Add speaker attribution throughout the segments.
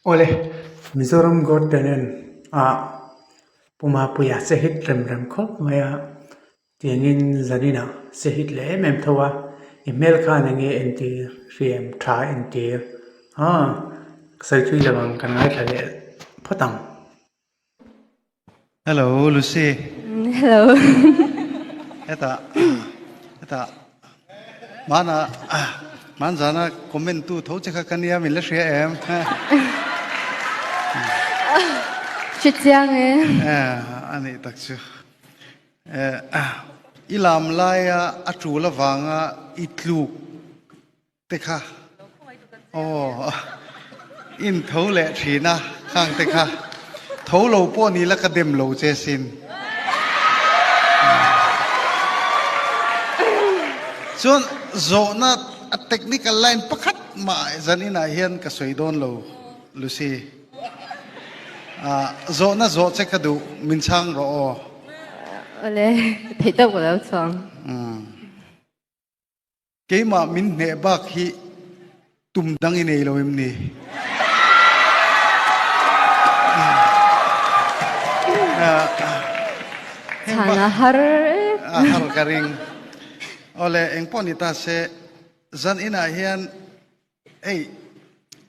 Speaker 1: Awle, Mizoram Got Talent ah Pu Mapuia che hit rem rem khawp mai a, tiangin zaninah che hit leh em em tho a, i hmel khan enge entir hriam tha entir haa sawi thui lo ang kan ngaithla leh phawt ang.
Speaker 2: Hello Lucy.
Speaker 3: Hello.
Speaker 2: Heta heta mana manzana comment tu tho che kha kania min la hria em.
Speaker 3: Hre chiang e.
Speaker 2: Eh ani tak chu. Eh i lam laia a tul avanga i tluk te kha aw in tho leh thin a khang te kha tho lo pawh ni la ka dem lo che sin chuan zawhna a technical line pakhat mah zanin ah hian ka sawi dawn lo Lucy ah zawhna zawh che ka duh min chhang rawh aw.
Speaker 3: Awle theih tawk ka lo chhuang.
Speaker 2: Keimah min hneh bak hi tum dang i nei lo em ni?
Speaker 3: Chhan a har e.
Speaker 2: A har ka ring. Awle engpawh ni ta se zan inah hian hei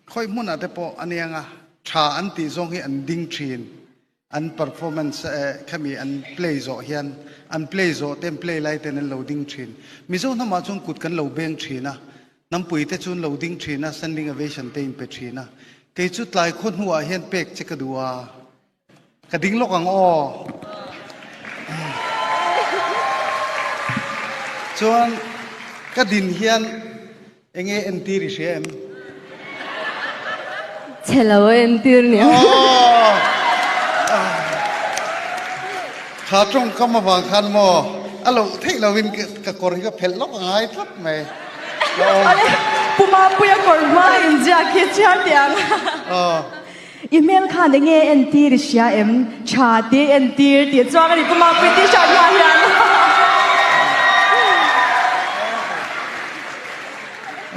Speaker 2: khawi hmunah te pawh a nia nga tha an tih zawng hi an ding thin. An performance khami an play zawh hian an play zawh te an play lai ten an lo ding thin. Mizo hnamah chuan kut kan lo beng thin a, hnampui te chu an lo ding thin a, standing ovation te in pe thin a. Kei chu tlai khaw hnuah hian pek che ka duh a, ka ding lawk ang aw. Chuan ka din hian Enge entir i hria em?
Speaker 3: Chhe lo a entir nia.
Speaker 2: Kha tawngkam avang khan maw a loh theih lovin ka kawr hi ka phelh lawk a ngai tlat mai.
Speaker 4: Awle, Pu Mapuia kawr hma inziak hi chhiar teh ang. I hmel khan enge entir i hria em? Tha te entir tih chuang a ni Pu Mapui t-shirt hma hian.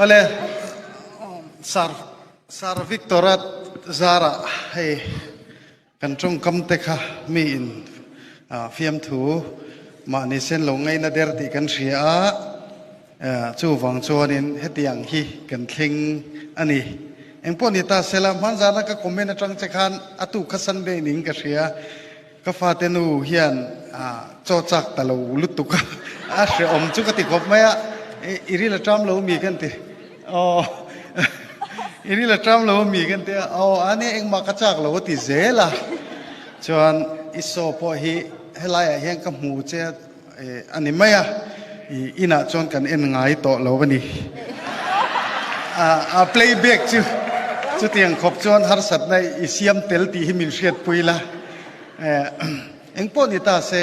Speaker 2: Awle Sir Sir Victor-a zarah hei kan tawngkam te kha mi in fiamthu mahni sen lo ngaina der tih kan hria a, chuvang chuanin hetiang hi kan thleng a ni. Engpawh ni ta sela, hmanzana ka comment atang che khan a tu kha Sunday ning ka hria, ka fate nu hian chaw chak ta lo lutuk a, a hrehawm chu ka ti khawp mai a, i ril a ṭam lo mi kan ti, aw i ril a ṭam lo mi kan ti a, aw a nia engmah ka chak lo a ti zel a, chuan i saw pawh hi helaiah hian ka hmu che a, A ni mai a, i inah chuan kan en ngai tawh lo a ni. A playback chu chutiang khawp chuan harsatna i siam tel tih hi min hriatpui la. Engpawh ni ta se,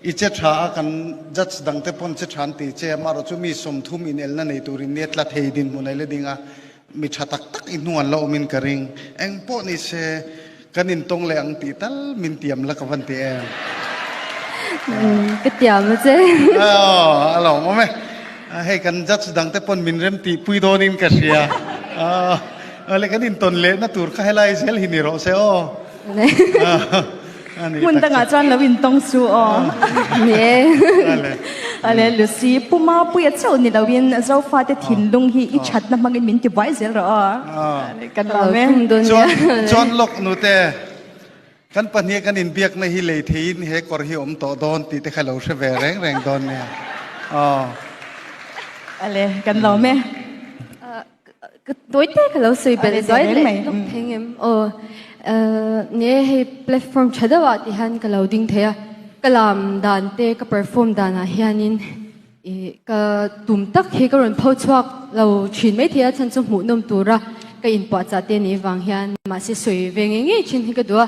Speaker 2: i che tha a, kan judge dangte pawn che tha an ti che, amaherawh chu mi 30 inelna nei turin nia tla thei dinhmun a la ding a, mi tha tak tak i hnuan la awmin ka ring. Engpawh ni se. Kan intawng leh ang tih tal min tiam la ka van ti em.
Speaker 3: Ka tiam a che.
Speaker 2: Aw, a lawm awm e. Hei kan judge dang te pawn min rem tih pui dawnin ka hria. Aw, le kan intawn lehna tur kha helai zel hi ni rawh se aw.
Speaker 4: Hmun dangah chuan lo intawng su aw.
Speaker 3: Ni e.
Speaker 4: Ale Lucy, Pu Mapuia chauh ni loin Zofate thinlung hi i thatna hmangin min ti buai zel rawh aw. Kan lawm e.
Speaker 2: Chuan chuan lawk nute kan pahnih kan inbiakna hi lei theiin he kawr hi awm tawh dawn tih te kha lo hre ve reng reng dawn nia. Aw.
Speaker 4: Ale kan lawm e.
Speaker 3: Ka tawi te ka lo sawi belh zuai leh lawk thei ngem aw. Nge hei platform tha deuh ah ti hian ka lo ding thei a, ka lam dan te ka perform dan ah hianin ih ka tum tak hi ka rawn pho chhuak lo thin mai thei a, chhan chu hmuhnawm tura ka inpuahchah te anih vang hian mahse sawi ve ngei ngei thin hi ka duh a,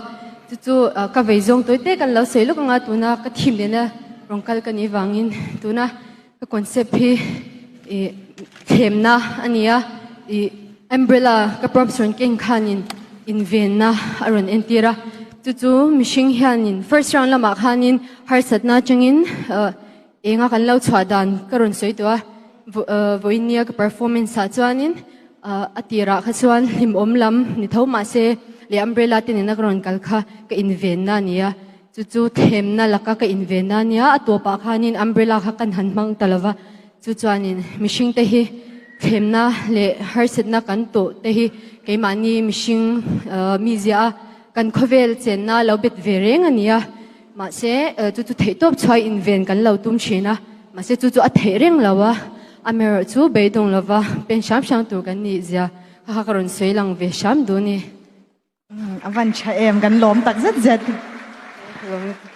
Speaker 3: chu chu ka vei zawng tawi te kan lo sawi lawk anga tuna ka thim lehna rawn kal ka nih vangin tuna Ka concept hi ih thlemna a ni a, ih umbrella ka props rawn keng khanin invenna a rawn entir a, chu chu mihring hianin first round lamah khanin harsatna atangin ah enga kan lo chhuah dan ka rawn sawi tawh a, vawiin nia ka performance ah chuanin. A tirah kha chuan hlimawm lam ni tho mahse leh umbrella te nena ka rawn kal kha ka invenna a ni a, chu chu thlemna laka ka invenna a nia, a tawpah khanin umbrella kha kan han hmang ta lova, chu chuanin mihring te hi thlemna leh harsatna kan tawh te hi keimahni mihring mizia a kan khawvel chenna lo bet ve reng a ni a. Mahse, chu chu theihtawp chhuai inven kan lo tum thin a, mahse chu chu a theih reng lo a, amaherawh chu beidawng lova pen hram hram tur kan nih zia kha kha ka rawn sawi lang ve hram duh a ni.
Speaker 4: A van tha em, kan lawm tak zet zet.
Speaker 3: Ka lawm lutuk.